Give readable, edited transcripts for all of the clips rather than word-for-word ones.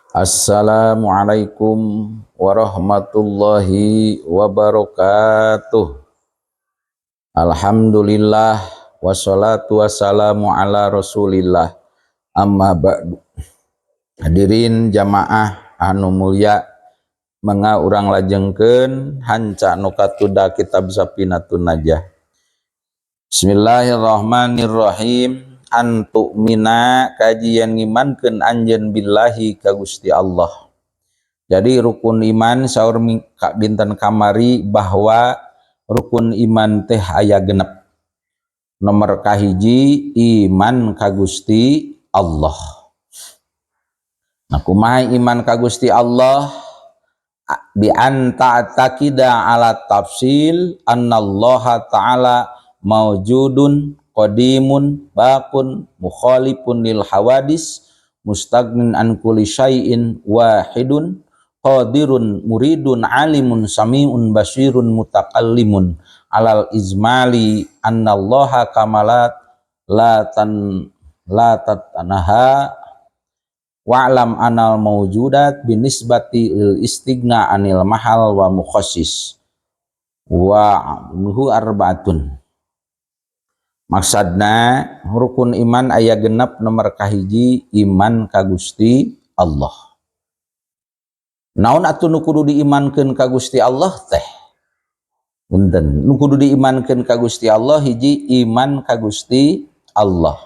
Assalamualaikum warahmatullahi wabarakatuh. Alhamdulillah, wassalatu wassalamu ala Rasulillah, amma ba'du. Hadirin jamaah anu mulia, mangga urang lajengkeun hanca nu katuda kitab Safinatun Najah. Bismillahirrahmanirrahim. An tu'mina, kajian ngimankeun anjeun, billahi ka Gusti Allah. Jadi rukun iman, saur dinten kamari bahwa rukun iman teh aya 6. Nomor kahiji iman ka Gusti Allah. Nah, kumaha iman ka Gusti Allah? Bi an ta'taqida ala tafsil annallaha ta'ala maujudun, qadimun, baqun, mukhalifun lil hawadis, mustagnin an kulli syai'in, wahidun, qadirun, muridun, alimun, samiun, basirun, mutakallimun, alal ijmali annallaha kamalat la tan la tatanaha. Wa'lam anal mawjudat binisbati lil istighna anil mahal wa mukhassis wa hu arbaatun. Maksudna rukun iman aya 6, nomor kahiji iman ka Gusti Allah. Naon atuh nu kudu diimankeun ka Gusti Allah teh? Punten, nu kudu diimankeun ka Gusti Allah, hiji iman ka Gusti Allah.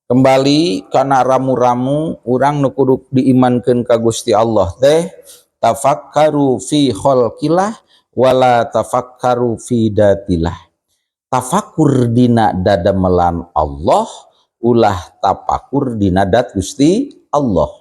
Kembali karena ramu-ramu urang, nu kudu diimankeun ka Gusti Allah teh tafakkaru fi khalqillah wala tafakkaru fi datillah. Tafakur dina dadamelan Allah, ulah tapakur dina dat Gusti Allah.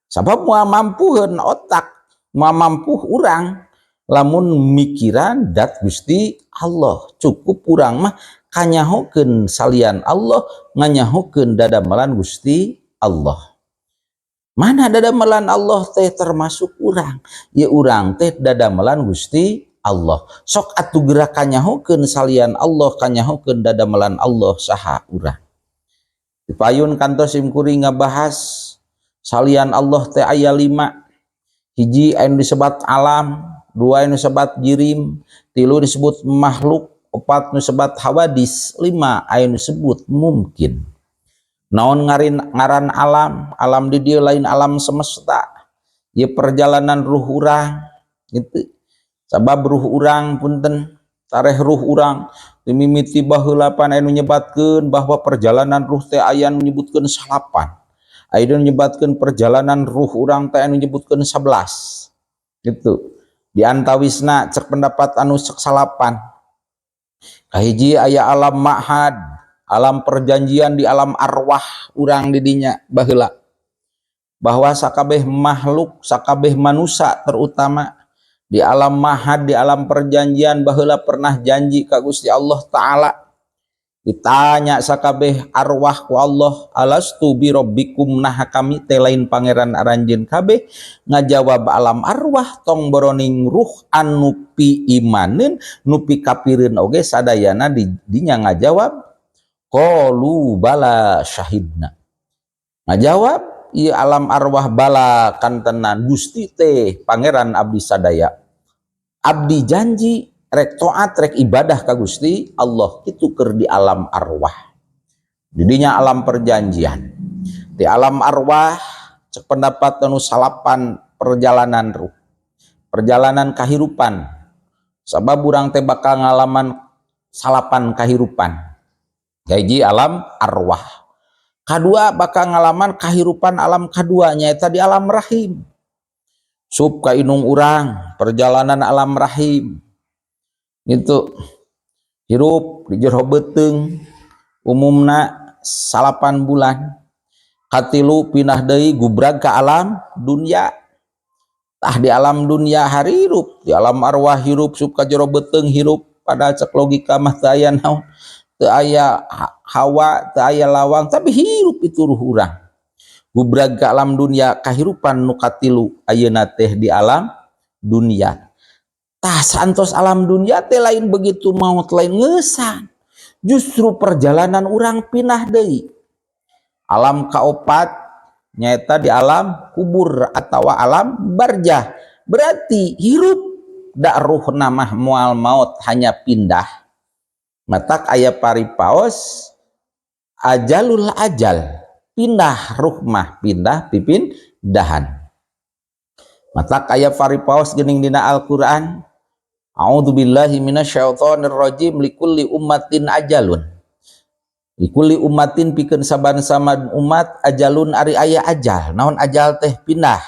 Sabab moal mampuheun otak, moal mampu urang lamun mikiran dat Gusti Allah. Cukup urang mah kanyahokeun salian Allah, nganyahokeun dadamelan Gusti Allah. Mana dadamelan Allah teh termasuk urang ya, urang teh dadamelan Gusti Allah. Sok atuh gerak kanyahokeun salian Allah, kanyahokeun dadamelan Allah, saha urang? Dipayun kantos simkuring ngabahas salian Allah teh aya 5. Hiji anu disebut alam, dua anu disebut jirim, tilu disebut makhluk, opat nu disebut hawadis, lima anu disebut mungkin. Naon ngarin ngaran alam? Alam di dieu lain alam semesta ya, perjalanan ruh urang gitu. Sabab ruh urang, punten, tareh ruh urang dimimiti baheula pan anu nyebatkeun bahwa perjalanan ruh teh aya nu nyebutkeun 9, aya nu nyebatkeun perjalanan ruh urang teh anu nyebutkeun 11 gitu. Di antawisna cek pendapat anu cek 9, kahiji aya alam ma'had, alam perjanjian, di alam arwah urang didinya baheula, bahwa sakabeh makhluk, sakabeh manusia terutama, di alam mahad, di alam perjanjian baheula pernah janji ka Gusti Allah Ta'ala. Ditanya sakabeh arwah ku Allah, alastu bi rabbikum, nah kami teh lain pangeran aranjeun kabeh? Ngajawab alam arwah, tong boroning ruh anu pi imaneun, nu pi kapireun oge sadayana di dinya ngajawab, qalu bala syahidna. Ngajawab ieu alam arwah, bala, kantenan Gusti teh pangeran abdi sadaya, abdi janji rek taat, rek ibadah ka Gusti Allah. Itu keur di alam arwah, didinya alam perjanjian. Di alam arwah cek pendapat anu 9 perjalanan ruh, perjalanan kahirupan, sabab urang teh bakal ngalaman 9 kahirupan. Hiji alam arwah, kadua bakal ngalaman kahirupan alam kadua, nyaeta di alam rahim, sup ka indung urang, perjalanan alam rahim itu hirup di jero beuteung umumna 9 bulan. Katilu pindah deui, gubrag ke alam dunia. Tah, di alam dunia hirup, di alam arwah hirup, sup ka jero beuteung hirup, padahal cek logika mah teu aya naon, teu aya hawa, teu aya lawang, tapi hirup itu ruh urang. Gubrag ke alam dunia, kahirupan nu katilu ayeuna teh di alam dunia. Tah, santos alam dunia teh lain begitu maut lain ngeusan, justru perjalanan urang pindah deui alam kaopat. Nyaeta di alam kubur atau alam barjah. Berarti hirup da ruhna mah moal maut, hanya pindah. Matak aya paripaos ajalul ajal, pindah ruh mah, pindah pipindahan. Matak aya paripaos geuning dina Al-Qur'an, A'udzubillahi minasyaitonir rajim, likulli ummatin ajalun. Likulli ummatin, pikeun saban-saban umat, ajalun, ari aya ajal. Naon ajal teh? Pindah.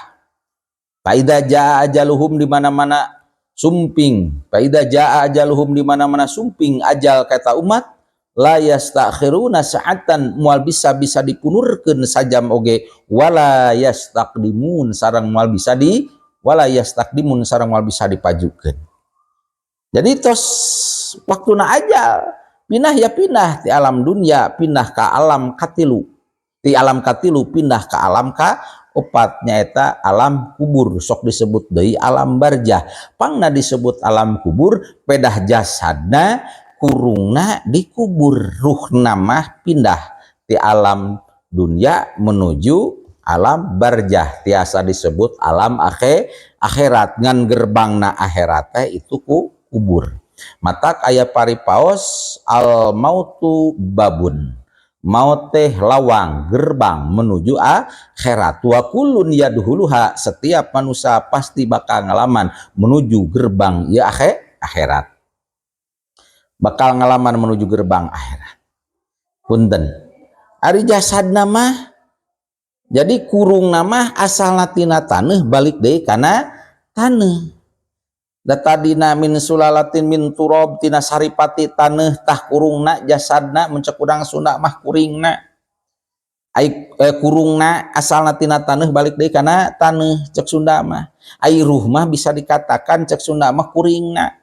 Faidza jaa ajaluhum, di mana-mana sumping. Faidza jaa ajaluhum, di mana-mana sumping ajal kata umat, la yastakhiruna sa'atan, moal bisa-bisa dipundurkeun sajam oge, wala yastaqdimun, sareng moal bisa di wala yastaqdimun, sareng moal bisa dipajukeun. Jadi tos waktuna ajal, pindah ya pindah di alam dunia, pindah ke alam katilu. Di alam katilu pindah ke alam ka opat, nyaeta alam kubur, sok disebut deui alam barjah. Pangna disebut alam kubur, pedah jasadna kurungna dikubur, ruhna mah pindah di alam dunia menuju alam barjah, tiasa disebut alam akhirat. Ngan gerbangna akhirat teh itu ku kubur. Matak aya paripaos al mautu babun, maut teh lawang, gerbang menuju akhirat. Wa kullun yadkhuluha, setiap manusia pasti bakal ngalaman menuju gerbang ya akhirat, bakal ngalaman menuju gerbang akhirat. Punten, ari jasad mah jadi kurungna mah asalna tina taneuh, balik deui kana taneuh. Da tadina min sulalatin min turab, tina saripati taneuh. Tah, kurungna, jasadna, mun cek urang Sunda mah kuringna, ai kurungna asalna tina taneuh, balik deui kana taneuh cek Sunda mah. Ai ruh mah bisa dikatakan cek Sunda mah kuringna.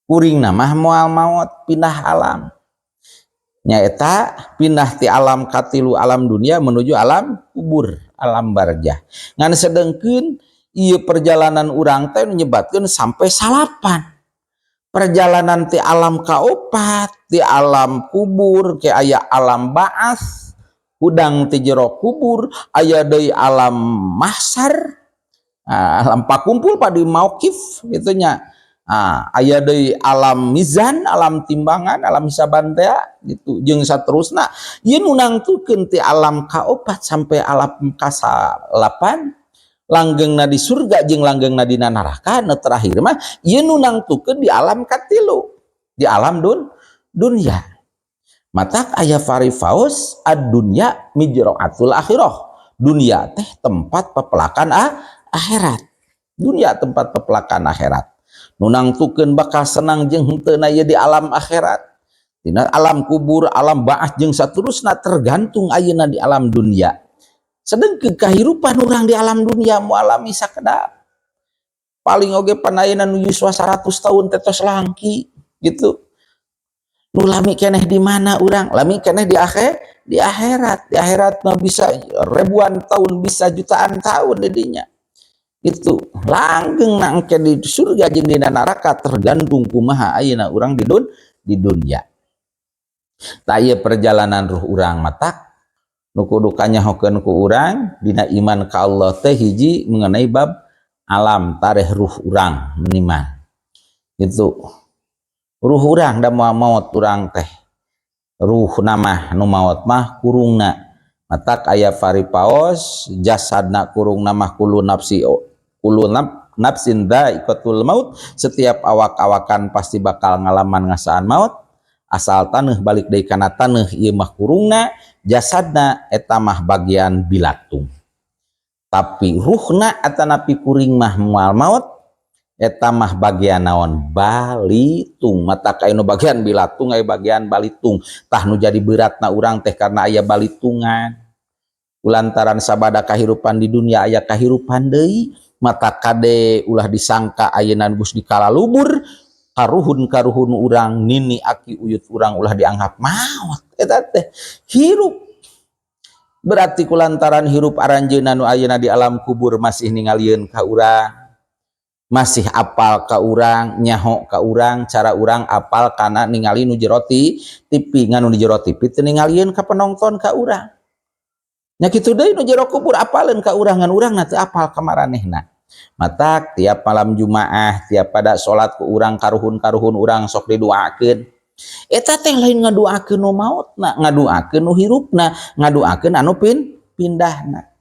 Kuringna mah moal maot, pindah alam, nyaeta pindah ti alam katilu, alam dunia, menuju alam kubur, alam barjah. Ngan sedengkeun ieu perjalanan urang teh nyebatkeun sampai salapan perjalanan ti alam kaopat, ti alam kubur ke aya alam ba'ats, hudang ti jero kubur, aya deui alam mahsyar. Nah, alam pakumpul pada mauqif gitu nya. Ah, aya deui alam mizan, alam timbangan, alam hisaban teh gitu, jeung saterusna. Ieu nu nangtukeun ti alam kaopat sampai alam kasalapan, langgengna di surga jeung langgengna dina neraka nu terakhir mah, ieu nu nangtukeun di alam katilu, di alam dunia. Matak aya paripaos ad-dunya mizra'atul akhirah, dunia teh tempat pepelakan akhirat. Dunia tempat pepelakan akhirat. Nu nangtukeun bakal senang jeung henteu na di alam akhirat, dina alam kubur, alam ba'ats jeung saterusna, tergantung ayeuna di alam dunia. Sedengkeun kahirupan urang di alam dunia moal lami, sakedap. Paling oge pan ayeuna nu yuswa 100 tahun teh tos langki gitu. Nu lami keneh di mana urang? Lami keneh di akhirat. Di akhirat mah bisa ribuan tahun, bisa jutaan tahun didinya. Itu langgeng nangke di surga jeung dina neraka tergantung kumaha ayeuna urang di dunia. Tah, ieu perjalanan ruh urang. Matak nu kudu kanyahokeun ku urang dina iman ka Allah teh hiji mengenai bab alam tareh ruh urang meniman gitu. Ruh urang da moal maot, urang teh ruhna mah, nu maot mah kurungna. Matak aya paripaos jasadna, kurungna mah kullu nafsi kullu nafsin dha'iqatul maut, setiap awak-awakan pasti bakal ngalaman ngasaan maut. Asal taneuh, balik deui kana taneuh. Ieu mah kurungna, jasadna eta mah bagian bilatung, tapi ruhna atanapi kuring mah moal maot, eta mah bagian naon? Balitung. Matak aya nu bagian bilatung, aya bagian balitung. Tah, nu jadi beratna urang teh karena aya balitungan, lantaran sabada kahirupan di dunia aya kahirupan deui. Matak kade ulah disangka ayeuna geus dikalalubur, karuhun karuhun urang, nini aki uyut urang, ulah dianggap maot, eta teh hirup. Berarti kulantaran hirup, aranjeunna nu ayeuna di alam kubur masih ningalieun ka urang, masih apal ka urang, nyaho ka urang, cara urang apal kana ningali nu jero TV. Ngan nu di jero TV teu ningalieun ka penonton ka urang. Nya kitu deui nu jero kubur apaleun ka urang, ngan urang na teu apal ka maranehna. Matak tiap malam Jumaah, tiap pada salat ku urang karuhun-karuhun urang sok diduakeun. Eta teh lain ngaduakeun nu maotna, ngaduakeun nu hirupna, ngaduakeun anu pindahna.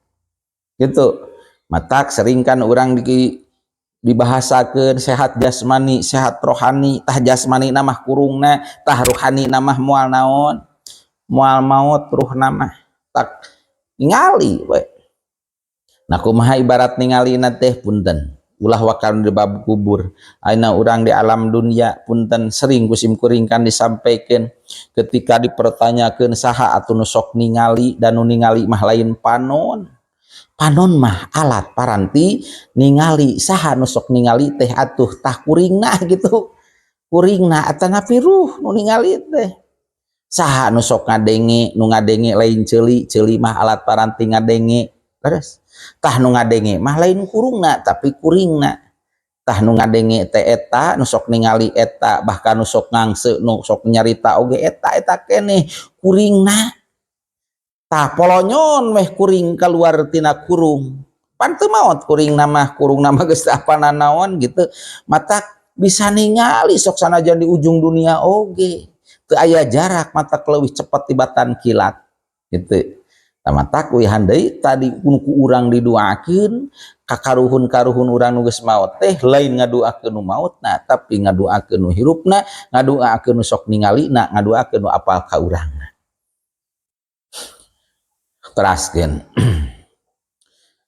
Gitu. Matak sering kan urang dibahasakeun sehat jasmani, sehat rohani, tah jasmani mah kurungna, tah rohani mah moal naon, moal maot ruhna mah. Tak ningali we. Nah kumaha ibarat ningalina teh punten. Ulah wakal di bab kubur. Ayeuna urang di alam dunia punten sering ku simkuring kan disampaikan ketika dipertanyakeun saha atuh nu sok ningali, dan nu ningali mah lain panon. Panon mah alat paranti ningali. Saha nu sok ningali teh atuh? Tah kuringna gitu. Kuringna atanapi ruh nu ningali teh. Saha nu sok ngadenge? Nu ngadenge lain ceuli, ceuli mah alat paranti ngadenge. Terus tah nu ngadenge mah lain kurungna tapi kuringna. Tah nu ngadenge teh eta, nu sok ningali eta, bahkan nu sok ngangse, nu sok nyarita oge eta, eta keneh kuringna. Tah polonyon meh kuring keluar tina kurung. Pan teu maot kuringna mah, kurungna mah geus teu apa nanaon gitu. Matak bisa ningali sok sanajan di ujung dunia oge. Teu aya jarak, mata leuwih cepet tibatan kilat gitu. Tah matak uihan deui tadi ku urang diduakeun ka karuhun-karuhun urang nu geus maot teh lain ngaduakeun nu maotna, tapi ngaduakeun nu hirupna, ngaduakeun nu sok ningalina, ngaduakeun nu apal ka urangna. Teraskeun.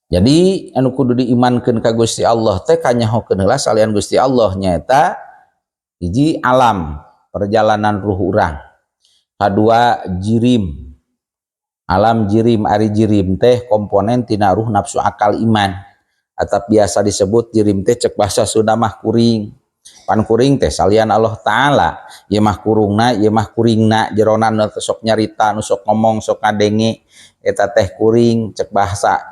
Jadi anu kudu diimankeun ka Gusti Allah teh kanyahokeun heula salian Gusti Allah nyaeta hiji alam perjalanan ruh urang. Kadua jirim. Alam jirim, ari jirim teh komponen tina ruh nafsu akal iman. Atau biasa disebut jirim teh cek bahasa Sunda mah kuring. Pan kuring teh salian Allah Ta'ala. Ieu mah kurungna, ieu mah kuringna, jerona nu sok nyarita, nu sok ngomong, sok ngadenge eta teh kuring. Cek bahasa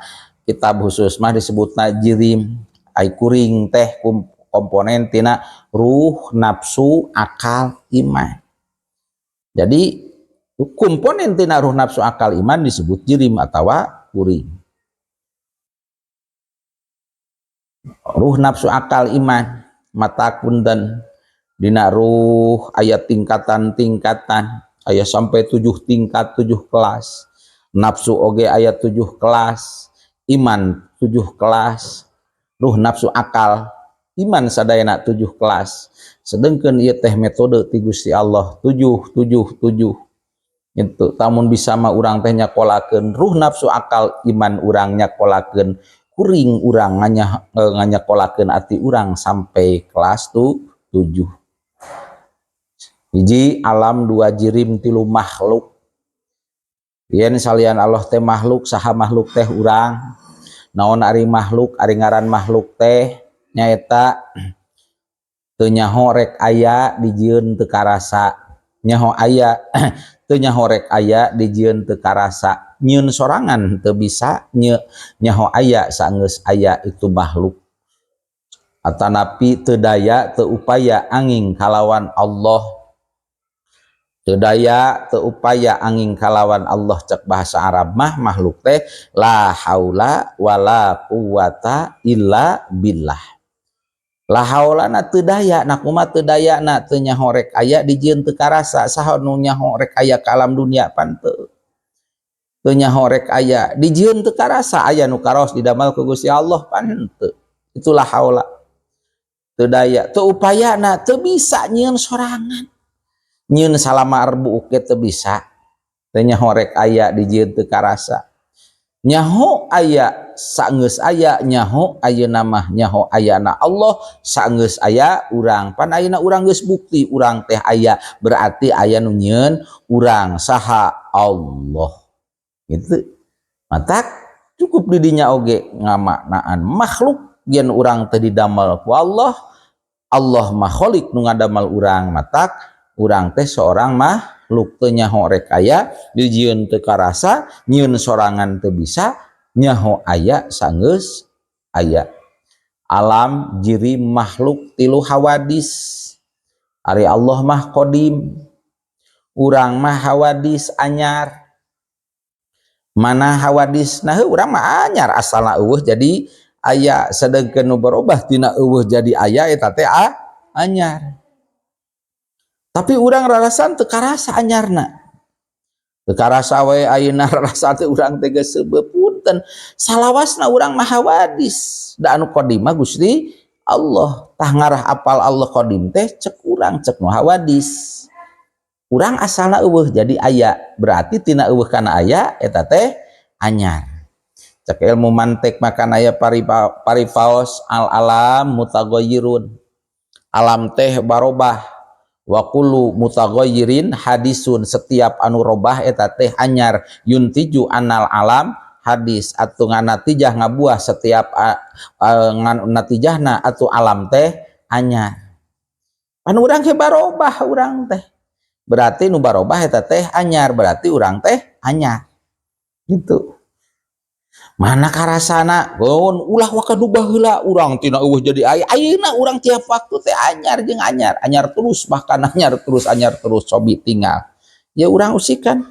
kitab khusus mah disebutna jirim. Ai kuring teh komponen tina ruh, nafsu, akal, iman. Jadi komponen tina ruh, nafsu, akal, iman disebut jirim atawa kuring. Ruh, nafsu, akal, iman mata kunten dina ruh aya tingkatan-tingkatan, aya sampai 7 tingkat, 7 kelas. Nafsu oge aya 7 kelas, iman 7 kelas, ruh, nafsu, akal, iman sadayana 7 kelas. Sedengkeun ieu teh metode ti Gusti Allah 7 7 7. Itu tamun bisa mah urang teh nyakolakeun ruh, nafsu, akal, iman urang, nyakolakeun kuring urang, nganyakolakeun ati urang sampai kelas tu 7. Hiji alam, 2 jirim, 3 makhluk. Yen salian Allah teh makhluk, saha makhluk teh? Urang. Naon ari makhluk? Ari ngaran makhluk teh nyaeta teu nyaho rek aya dijieun teu karasa. Nyaho aya teu nyaho rek aya dijieun teu karasa. Nyieun sorangan teu bisa, nyaho aya saenggeus aya, itu makhluk. Atanapi teu daya teu upaya angin kalawan Allah. Teu daya teu upaya angin kalawan Allah, cek bahasa Arab mah makhluk teh la haula wala quwata illa billah. La haula na teu daya, na kumaha teu daya na teu nyaho rek aya dijieun teu karasa. Saha nu nyaho rek aya ka alam dunia? Pan teu. Teu nyaho rek aya dijieun teu karasa, aya nu karaos didamel ku Gusti Allah? Pan henteu. Itulah haula. Teu daya, teu upaya na teu bisa nyieun sorangan. Nyieun salama arbu ge teu bisa. Teu nyaho rek aya dijieun teu karasa. Nyaho aya saenggeus aya, nyaho ayeuna mah nyaho ayana Allah saenggeus aya urang. Pan ayeuna urang geus bukti urang teh aya, berarti aya nu nyieun urang. Saha? Allah. Gitu. Matak cukup di dinya oge ngamaknaan makhluk yen urang teh didamel ku Allah, Allah mah khalik nu ngadamal urang, matak urang teh seorang makhluk teu nyaho rek aya dijieun teu karasa, nyieun sorangan teu bisa, nyaho aya sanggeus aya. Alam, jiri, makhluk, 3 hawadis. Ari Allah mah qadim, urang mah hawadis anyar. Mana hawadis? Nah, urang mah anyar, asalna euweuh jadi aya, sedengkeun nu berubah tina euweuh jadi aya eta teh anyar. Tapi urang rarasan teu karasa anyarna, teu karasa we. Ayeuna rarasa teh urang teh geus seubeuh. Punten, salawasna urang mah hawadis, da anu qadim mah Gusti Allah. Tah, ngarah apal Allah qadim teh cek urang, cek nu hawadis. Urang asalna euweuh jadi aya, berarti tina euweuh kana aya eta teh anyar. Cek ilmu mantik makan aya paripaos al alam mutaghayyirun, alam teh barobah, wa kullu mutaghayyirin hadisun, setiap anu robah eta teh anyar, yuntiju anal alam hadis, atau nganatijah, ngabuah setiap ngan natijahna atau alam teh anyar. Pan urang ge barobah, urang teh berarti nu barobah eta teh anyar, berarti urang teh anyar gitu. Mana karasana? Gon ulah waka nu baheula urang tina euweuh jadi aya. Ayeuna urang tiap waktu teh anyar jeung anyar, anyar terus, bahkan anyar terus, anyar terus. Cobi tinggal ya urang usikan.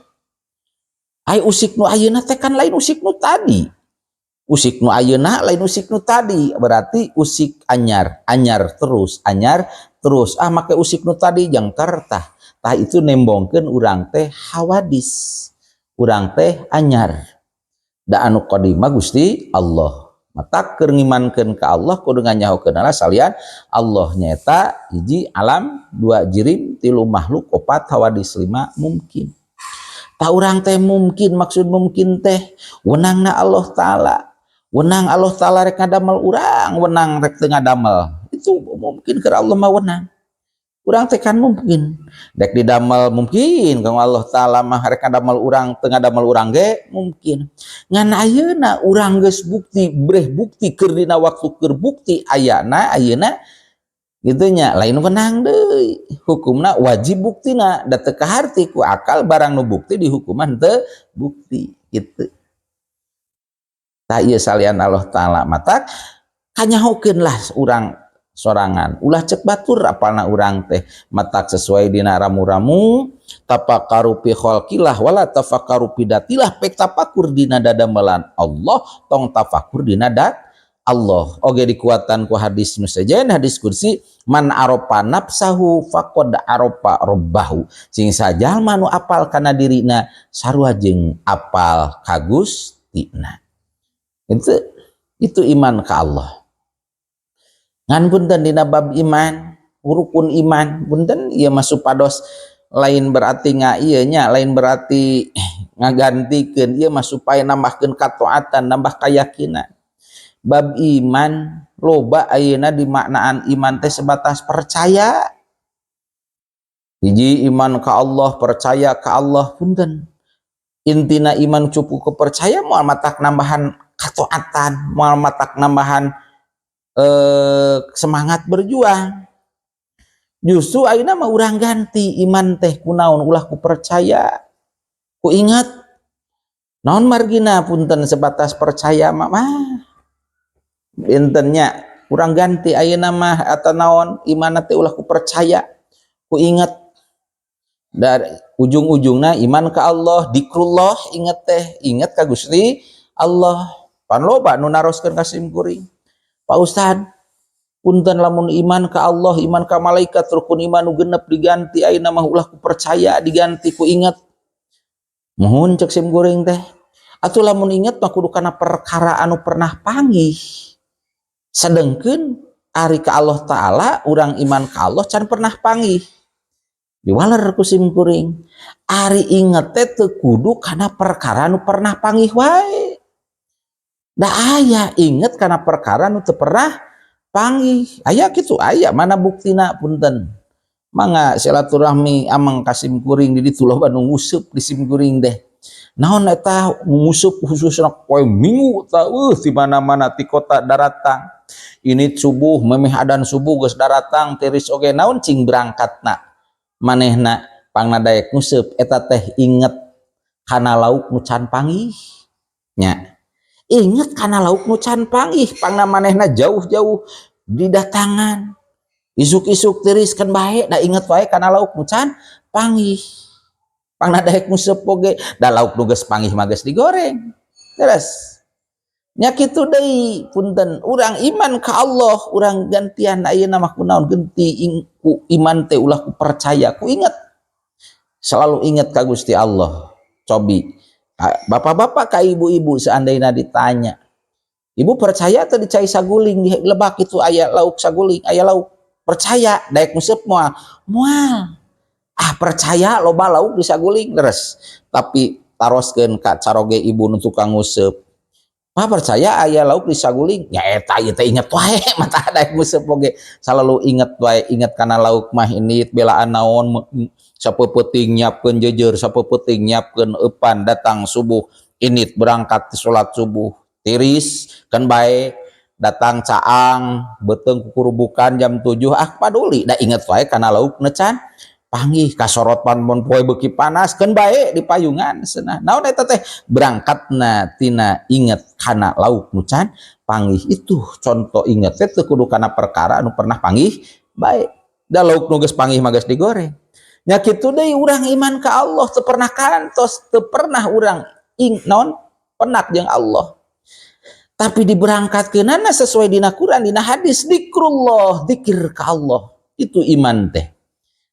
Ai usik nu ayeuna teh kan lain usik nu tadi, usik nu ayeuna lain usik nu tadi, berarti usik anyar, anyar terus, anyar terus. Ah, make usik nu tadi jangkar. Tah tah, itu nembongkeun urang teh hawadis, urang teh anyar, da anu qadim mah Gusti Allah. Matak keur ngimankeun ka Allah kudu nganyahokeun salian Allah, nyaeta hiji alam, dua jirim, tilu makhluk, opat hawadis, lima mungkin. Tah, urang teh mungkin, maksud mungkin teh wenangna Allah Ta'ala, wenang Allah Ta'ala rek ngadamel urang, wenang rek teu ngadamel, itu mungkin. Keur Allah mah wenang. Urang teh kan mungkin dek didamel, mungkin kang Allah Ta'ala mah rek ngadamel urang, teu ngadamel urang ge mungkin. Ngan ayeuna urang geus bukti, breh bukti, keur dina waktu keur bukti ayana ayeuna gitu nya, lain wenang deui, hukumna wajib buktina, da teu kaharti ku akal barang nu bukti dihukuman teu bukti gitu. Tah, ieu salian Allah Ta'ala. Matak kanyahokeun lah urang sorangan, ulah cek batur apalna urang teh. Matak sesuai dina ramu-ramu tafakkaru fi khalqillah wala tafakkaru fi dzatillah, pek tafakur dina dadamelan Allah, tong tafakur dina dat Allah. Oge dikuatan ku hadis nu sejen, hadis kursi, man arofa nafsahu faqad arofa robbahu, sing sajalma nu apal kana dirina sarua jeung apal ka Gustina. Itu iman ka Allah. Ngan punten, dina bab iman, rukun iman, punten ieu mah supados lain berarti nga ieu nya, lain berarti ngagantikeun, ieu mah supaya nambahkeun kataatan, nambah keyakinan. Bab iman loba ayeuna dimaknaan iman teh sebatas percaya. Hiji iman ka Allah, percaya ka Allah. Punten, intina iman cukup kepercaya moal matak nambahan kataatan, moal matak nambahan semangat berjuang. Justru ayeuna mah urang ganti iman teh kunaon? Ulah ku percaya, ku ingat. Naon margina? Punten, sebatas percaya mah mah bintennya. Kurang ganti ayeuna mah atau naon, iman teh ulah ku percaya, ku ingat. Dari ujung-ujungna iman ke Allah, dikrullah, ingat teh ingat ka Gusti Allah. Pan loba nu naroskeun ka sim kuring, "Pak Ustad, punten, lamun iman ke Allah, iman ka malaikat, rukun iman nu genep diganti ayeuna mah ulah ku percaya, diganti ku ingat." "Mohon," cek sim kuring teh, "atuh lamun inget mah kudu kana perkara anu pernah panggih, sedengkeun ari ka Allah Ta'ala, urang iman ka Allah can pernah panggih." Diwaler ku sim kuring, ari inget teh teu kudu kana perkara nu pernah panggih wae, da aya inget kana perkara nu teu pernah panggih. Aya kitu, aya. Mana buktina? Punten, mangga silaturahmi amang ka sim kuring. Di ditu loba nu nguseup di sim kuring deh. Naon eta nguseup khususna poe Minggu ta, di mana-mana ti kota daratang. Ini subuh, memeh adan subuh geus daratang, tiris oge. Naon cing berangkatna manehna pangna daek nguseup? Eta teh inget kana lauk nu can panggih nya, inget kana lauk nu can panggih, pangna manehna jauh-jauh didatangan isuk-isuk tiris kan bae, da inget wae kana lauk nu can panggih. Pangna daek nguseup oge da lauk nu geus panggih mah geus digoreng. Terus nya kitu deui, punten, urang iman ka Allah, urang gantian ayeuna mah kunaon genti ku iman teh? Ulah ku percaya, ku inget, selalu inget ka Gusti Allah. Cobi bapak-bapak ka ibu-ibu, seandainya ditanya, "Ibu percaya atau di cai saguling di lebak itu aya lauk saguling, aya lauk?" Percaya, daek nguseup moal? Moal. Ah, percaya loba lauk di saguling. Terus tapi taroskeun ka caroge ibu nu tukang nguseup, "Pak, percaya aya lauk di saguling?" "Ya eta ieu teh inget wae." Mata daek nguseup oge selalu inget wae, inget kana lauk mah. Ini belaan naon, sapeupeting nyiapkeun jeujeur, sapeupeting nyiapkeun eupan, datang subuh init berangkat salat subuh, tiris kan bae, datang caang beuteung kukurubukan jam 7. Ah, paduli da inget wae kana lauk nu can panggih. Kasorot pan poe beuki panas, keun bae di payungan cenah. Naon eta teh? Berangkatna tina inget kana lauk nu can panggih. Itu contoh inget teh teu kudu kana perkara anu pernah panggih bae, da lauk nu geus panggih mah geus digoreng. Nya kitu deui urang iman ka Allah, teu pernah kantos, teu pernah urang ing naon penak jeung Allah, tapi diberangkatkeunana sesuai dina Quran, dina hadis, dikrullah, dikir ka Allah. Itu iman teh.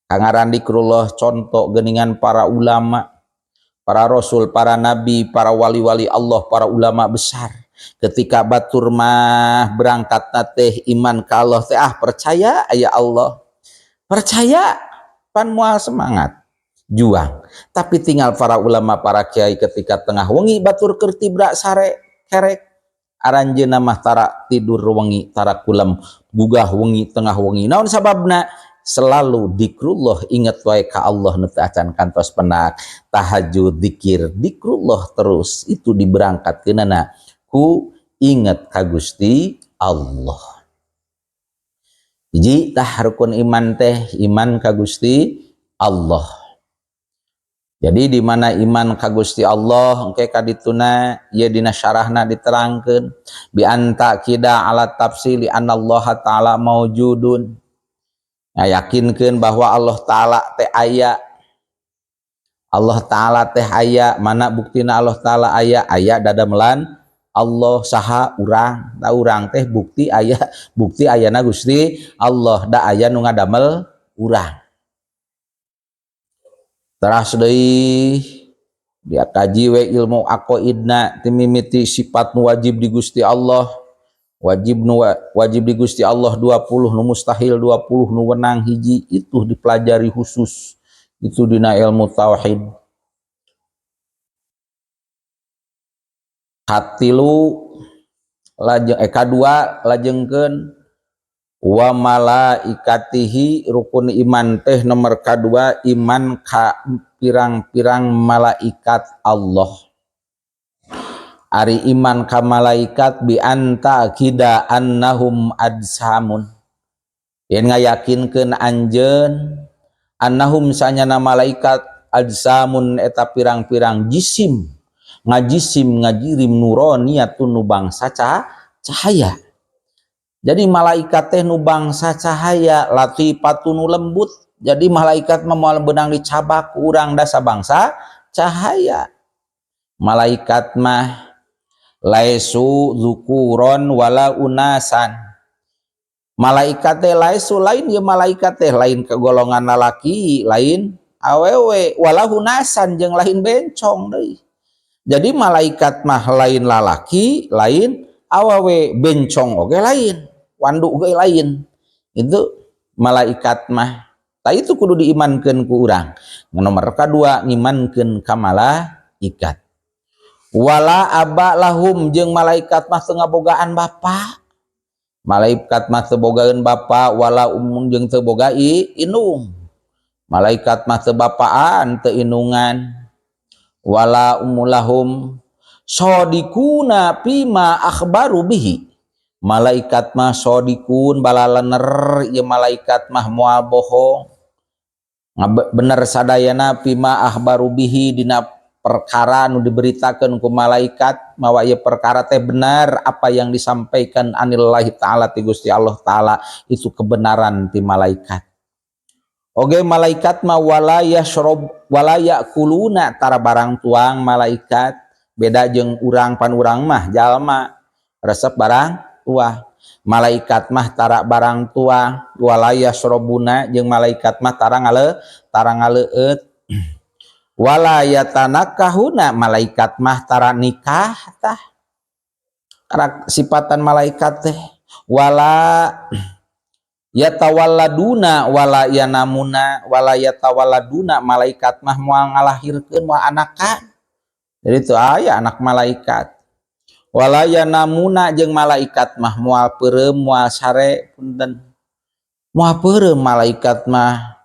Kangaran dikrullah, contoh geningan para ulama, para rasul, para nabi, para wali-wali Allah, para ulama besar. Ketika batur mah berangkat teh iman ka Allah teh, ah, percaya aya Allah. Percaya pan moal semangat juang. Tapi tinggal para ulama, para kiai, ketika tengah wengi batur keur tibra sare kerek, aranjeunna mah tara tidur wengi, tara kulem gugah wengi, tengah wengi. Naon sababna? Selalu dikrullah, ingat wae ka Allah nu teu acan kantos penak, tahajud, dikir, dikrullah terus. Itu diberangkatkeunana ku ingat ka Gusti Allah. Hiji tah rukun iman teh iman ka Gusti Allah. Jadi di mana iman ka Gusti Allah engke kadituna ieu dina syarahna diterangkeun bi an ta'qida ala tafsili anallaha ta'ala maujudun. Ngayakinkeun bahwa Allah Ta'ala teh aya. Allah Ta'ala teh aya. Mana buktina Allah Ta'ala aya? Aya dadamelan Allah. Saha? Urang. Da urang teh bukti aya, bukti ayana Gusti Allah, da aya nu ngadamel urang. Teras deui dia kaji we ilmu aqaidna, timimiti sifat nu wajib di Gusti Allah, wajib nu wajib di Gusti Allah 20, nu mustahil 20, nu wenang hiji. Itu dipelajari khusus itu dina ilmu tauhid. Katilu lajeng, kadua, lajengkeun wa malaikatihi. Rukun iman teh nomor kadua iman ka pirang-pirang malaikat Allah. Ari iman ka malaikat, bi an ta'qida annahum ajsamun, yen ngayakinkeun anjeun, annahum sanyana malaikat, ajsamun eta pirang-pirang jisim, ngajisim ngajirim, nuroniyatun nu bangsa cahaya. Jadi malaikat teh nu bangsa cahaya, latifatun nu lembut. Jadi malaikat mah moal beunang dicabak ku urang, dasa bangsa cahaya. Malaikat mah laisu dzukuron wala unasan. Malaikat teh laisu lain ya, malaikat teh lain ke golongan lalaki, lain awewe, wala unasan jeung lain bencong deui. Jadi malaikat mah lain lalaki, lain awewe, bencong oge lain, wandu oge lain. Itu malaikat mah. Tah, itu kudu diimankeun ku urang. Nomor kadua ngimankeun ka malaikat. Wala aba lahum, jeung malaikat mah teu ngabogaan bapa. Malaikat mah teu bogaeun bapa, wala ummun jeung teu boga indung. Malaikat mah teu bapaan, teu indungan. Wala ummulahum shodikuna fima akhbaru bihi. Malaikat mah shodikun balalener ieu malaikat mah, moal bohong, bener sadayana, fima akhbaru bihi dina perkara nu diberitakeun ku malaikat, mawa ieu perkara teh benar apa yang disampaikan, anillahi ta'ala ti Gusti Allah Ta'ala, itu kebenaran ti malaikat. Oge malaikat mah wala yasrob wala yakuluna, tara barang tuang malaikat. Beda jeung urang, pan urang mah jalma resep barang tuang, malaikat mah tara barang tuang. Wala yasrobuna, jeung malaikat mah tara ngaleueut. Wala yatanakahuna, malaikat mah tara nikah. Tah, sifatan malaikat teh. Wala yatawalladuna wala yanamuna. Wala yatawalladuna, malaikat mah moal ngalahirkeun, moal anakan, jadi itu aya anak malaikat. Wala yanamuna, jeung malaikat mah moal peureum, moal sare. Punten, moal peureum malaikat mah.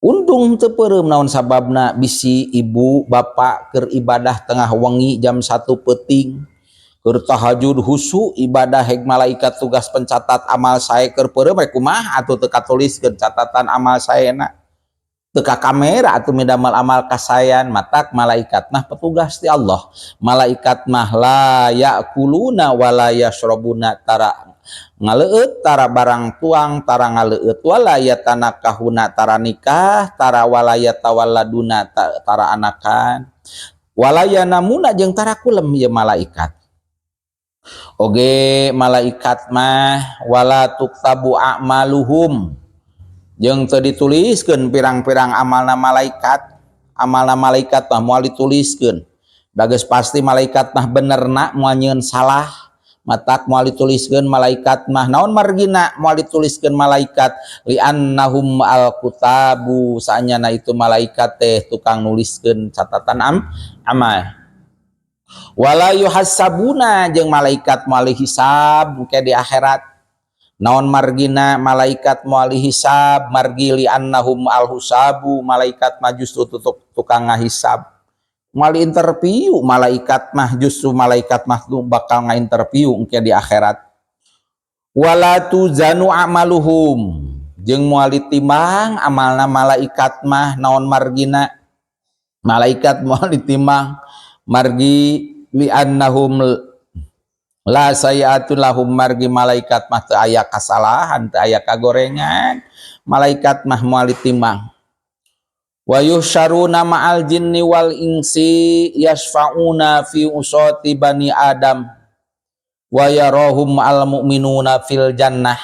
Untung teu peureum. Naon sababna? Bisi ibu bapak keur ibadah tengah wengi jam 1 peuting, keur tahajud husu ibadah, heg malaikat tugas pencatat amal sae keur peureum, rek kumaha atuh? Teu katuliskeun catatan amal saena, teu ka kamera atuh midamel amal kasayan. Matak malaikat mah petugas ti Allah. Malaikat mah la yakuluna wala yasrobuna, tara ngaleueut, tara barang tuang, tara ngaleueut. Wala yatanakahuna, tara nikah, tara. Wala yatawalladuna, tara anakan. Wala yanamuna, jeung tara kulem ieu malaikat. Oge malaikat mah wala tuktabu a'maluhum, jeung teu dituliskeun pirang-pirang amalna malaikat. Amalna malaikat mah moal dituliskeun. Da geus pasti malaikat mah benerna, moal nyieun salah, matak moal dituliskeun malaikat mah. Naon margina moal dituliskeun malaikat? Li'annahum al-kutabu, saanyana itu malaikat teh tukang nuliskeun catatan amal. Wala yuhasabuna, jeung malaikat moal hisab engke di akhirat. Naon margina malaikat moal hisab? Margi li'annahum al-husabu, malaikat mah justru tutuk tukang ngahisab. Moal interview malaikat mah, justru malaikat mah bakal ngainterview engke di akhirat. Wala tuzanu amaluhum, jeung moal ditimbang amalna malaikat mah. Naon margina malaikat moal ditimbang? Margi li'annahum la sayiatun lahum, margi malaikat mah teu aya kasalahan, teu aya kagorengan, malaikat mah moal ditimbang. Wa yuhsyaruna ma'al jinni wal insi yasfa'una fi usati bani Adam wa yarahum al mu'minuna fil jannah.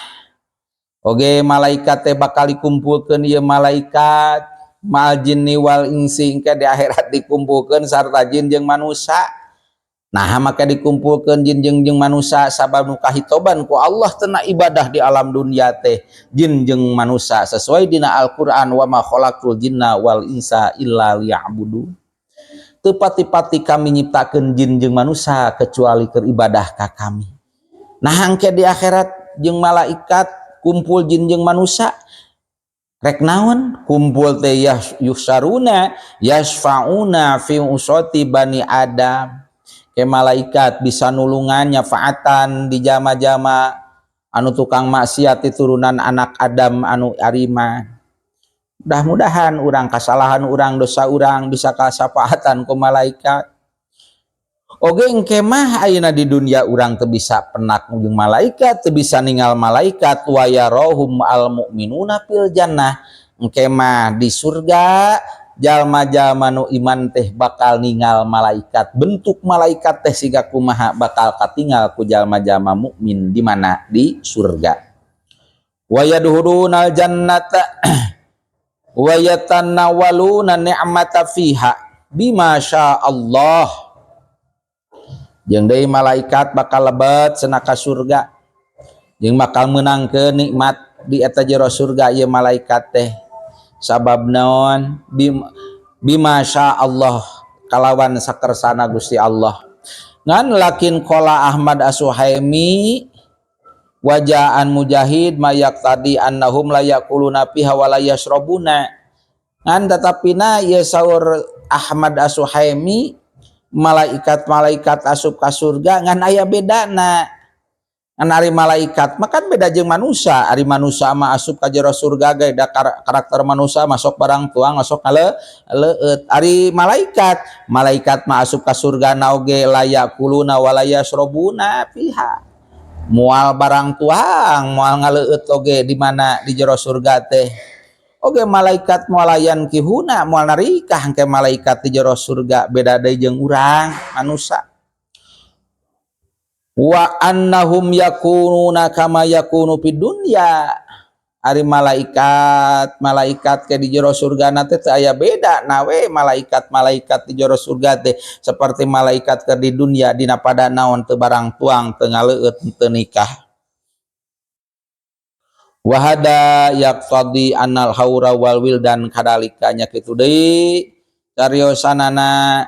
Oge malaikat teh bakal dikumpulkeun ieu malaikat ma'al jinni wal insi, engke di akhirat dikumpulkeun sarta jin jeung manusia. Nah, maka dikumpulkeun jin jeung jeung manusia, sabab nu kahitoban ku Allah tena ibadah di alam dunia teh jin jeung manusia, sesuai dina Al-Qur'an, wa ma khalaqtul jinna wal insa illa liya'budun. Teu pati-pati kami nyiptakeun jin jeung manusia kecuali keur ibadah ka kami. Nah, engke di akhirat jeung malaikat kumpul jin jeung manusia rek naon kumpul teh? Yuhsyaruna yasfa'una fi usati bani Adam, ke malaikat bisa nulungan, nyafaatan di jama-jama anu tukang maksiat di turunan anak Adam anu arima. Mudah-mudahan urang, kesalahan urang, dosa urang bisa kasafaatan ku malaikat. Oge engke mah ayeuna di dunia urang teu bisa penak jeung malaikat, teu bisa ningal malaikat. Wa yarahum al mu'minuna fil jannah, engke mah di surga jalma-jalma nu iman teh bakal ningal malaikat. Bentuk malaikat teh siga kumaha bakal katingal ku jalma-jalma mukmin. Di mana? Di surga. Wa yadkhulunal jannata wa yatanawaluna ni'mata fiha bima Allah. Jeung deui malaikat bakal lebet cenah ka surga jeung bakal meunangkeun nikmat di eta jero surga ieu malaikat teh. Sabab naon? Bima Allah, kalawan sakersana Gusti Allah. Ngan lakin qala Ahmad As-Suhaimi wa ja'an Mujahid ma yaqtadi annahum la yaquluna fiha wa la yashrabuna. Ngan tetapina ieu saur Ahmad As-Suhaimi, malaikat-malaikat asup ka surga ngan aya bedana. Ngan ari malaikat mah kan beda jeung manusia. Ari manusia mah asup ka jero surga ge da karakter manusia masuk barang tuang, masuk leueut. Ari malaikat, malaikat mah asup ka surga na oge la yakuluna wa la yasrobuna fiha, moal barang tuang, moal ngaleueut oge. Di mana? Di jero surga teh. Oge malaikat moal yankihuna, moal narikah engke malaikat di jero surga, beda deui jeung urang manusia. Wa annahum yakununa kama yakunu fid dunya. Ari malaikat, malaikat ke di jero surga na teh teu aya beda nawe malaikat-malaikat di jero surga teh seperti malaikat ke di dunia dina pada naon teu barang tuang, teu ngaleueut, teu nikah. Wahada yaqtadi annal haura wal wildan kadalika, nya kitu deui cariosanana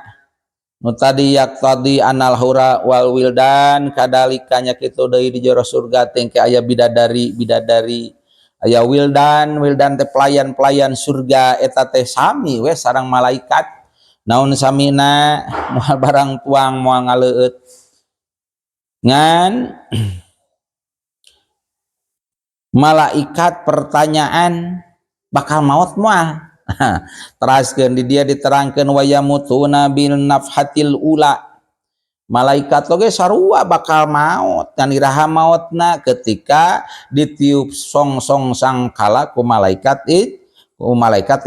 nu tadi, yaqtadi annal haura wal wildan kadalika, nya kitu deui di jero surga teh engke aya bidadari bidadari, aya wildan wildan teh pelayan-pelayan surga, eta teh sami we sareng malaikat. Naon samina? Moal barang tuang, moal ngaleueut. Ngan malaikat pertanyaan bakal maut moal? Teraskeun di dia, diterangkeun wa yamutuna bin nafhatil ula. Malaikat oge sarua bakal maut kan. Iraha mautna? Ketika ditiup song-song sangkala ku malaikat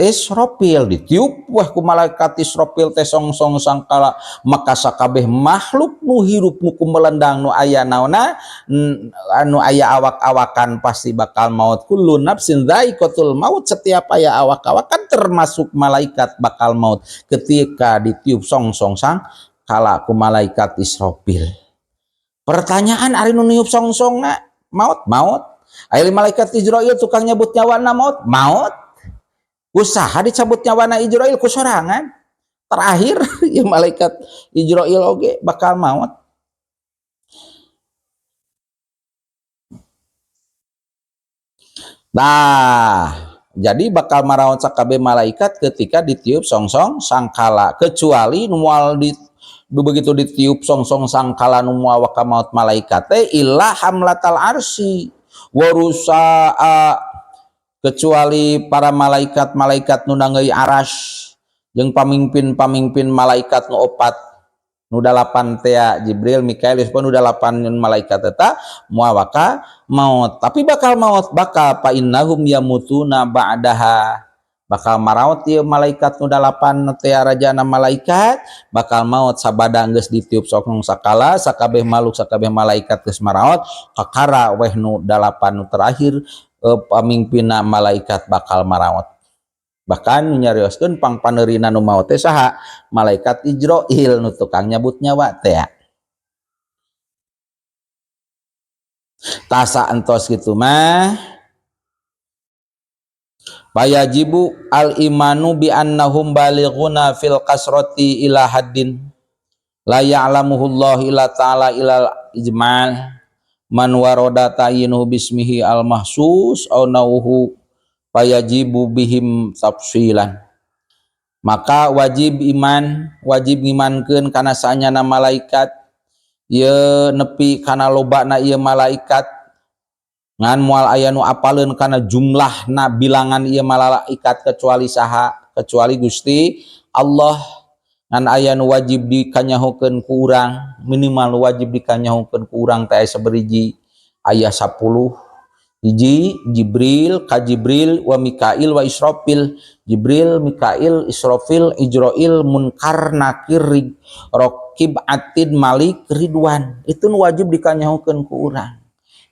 Israfil. Ditiup wah ku malaikat Israfil teh song-song sangkala, maka sakabeh makhluk nu hirup, nu kumelendang, nu aya naonna, anu aya awak-awakan pasti bakal maut. Kullu nafsin dzaiqatul maut, setiap aya awak-awakan termasuk malaikat bakal maut ketika ditiup song-song sang kala ku malaikat Israfil. Pertanyaan, ari nu niup song-songna maut maut, ari malaikat Izrail tukang nyabut nyawana maut maut, usaha dicabut nyawana Izrail? Ku sorangan. Terakhir ya malaikat Izrail oge bakal maut. Nah, jadi bakal maraot sakabeh malaikat ketika ditiup song-song sangkala, kecuali nu moal di begitu ditiup song-song sangkala nu moal waka maut malaikat teh illa hamlatal arsy warusaa, kecuali para malaikat-malaikat nu nangeui aras jeung pamimpin-pamimpin malaikat nu opat, nu dalapan tea, Jibril, Mikael, Yusuf, nu dalapan malaikat eta moal waka maut. Tapi bakal maut bakal, fa innahum yamutuna ba'daha, bakal maraot ieu malaikat nu dalapan teh, rajana malaikat bakal maut sabada geus ditiup song sakala. Sakabeh makhluk, sakabeh malaikat geus maraot, kakara weh nu dalapan nu terakhir, pamimpinna malaikat bakal maraot. Bahkan nyarioskeun pangpaneurina nu maot teh saha? Malaikat Ijroil nu tukang nyabut nyawa teh. Tasa entos kitu mah, fayajibu al imanu bi annahum balighuna fil kasrati ila haddin la ya'lamuhu Allah ila ta'ala ilal ijmal man waroda ta'yinuhu bismihi al mahsus aw nauhu fayajibu bihim tafsilan. Maka wajib iman, wajib ngimankeun kana saanyana malaikat ye nepi kana lobana ieu malaikat, ngan moal aya nu apaleun kana jumlahna, bilangan ieu malaikat, kecuali saha? Kecuali Gusti Allah. Ngan aya nu wajib dikanyahokeun ku urang, minimal nu wajib dikanyahokeun ku urang teh aya saberiji, aya 10 hiji. Jibril ka Jibril wa Mikail wa Israfil, Jibril, Mikail, Israfil, Ijrail, Munkar, Nakir, Raqib, Atid, Malik, Ridwan, itu nu wajib dikanyahokeun ku urang.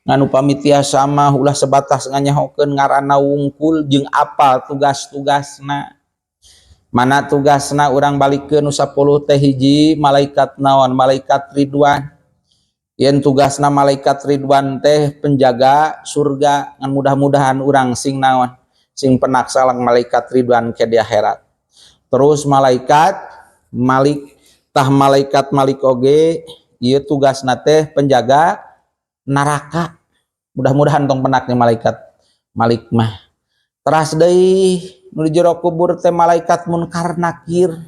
Ngan upami tiasa mah ulah sebatas nganyahokeun ngaranna wungkul jeung apal tugas-tugasna. Mana tugasna? Urang balikeun nu 10 teh. Hiji malaikat naon? Malaikat Ridwan. Yen tugasna malaikat Ridwan teh penjaga surga, ngan mudah-mudahan urang sing naon, sing penak sareng malaikat Ridwan ke di akhirat. Terus malaikat Malik, tah malaikat Malik oge ieu tugasna teh penjaga neraka, mudah-mudahan tong penak nih malaikat Malik mah. Teras deui nu di jero kubur teh malaikat Munkar Nakir,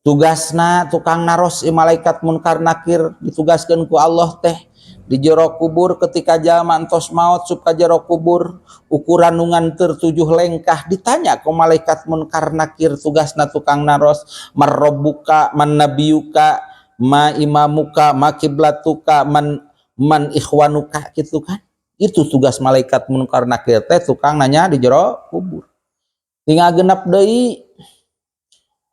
tugasna tukang naros. Malaikat Munkar Nakir ditugaskeun ku Allah teh di jero kubur. Ketika jalma entos maot sup ka jero kubur ukuran nu nganteur 7 lengkah, ditanya ku malaikat Munkar Nakir, tugasna tukang naros, marrobuka, man nabiyuka, ma imamuka, ma kiblatuka, man man ikhwanuka, gitu kan. Itu tugas malaikat Munkar Nakir teh, tukang nanya di jero kubur. Tinggal genap deui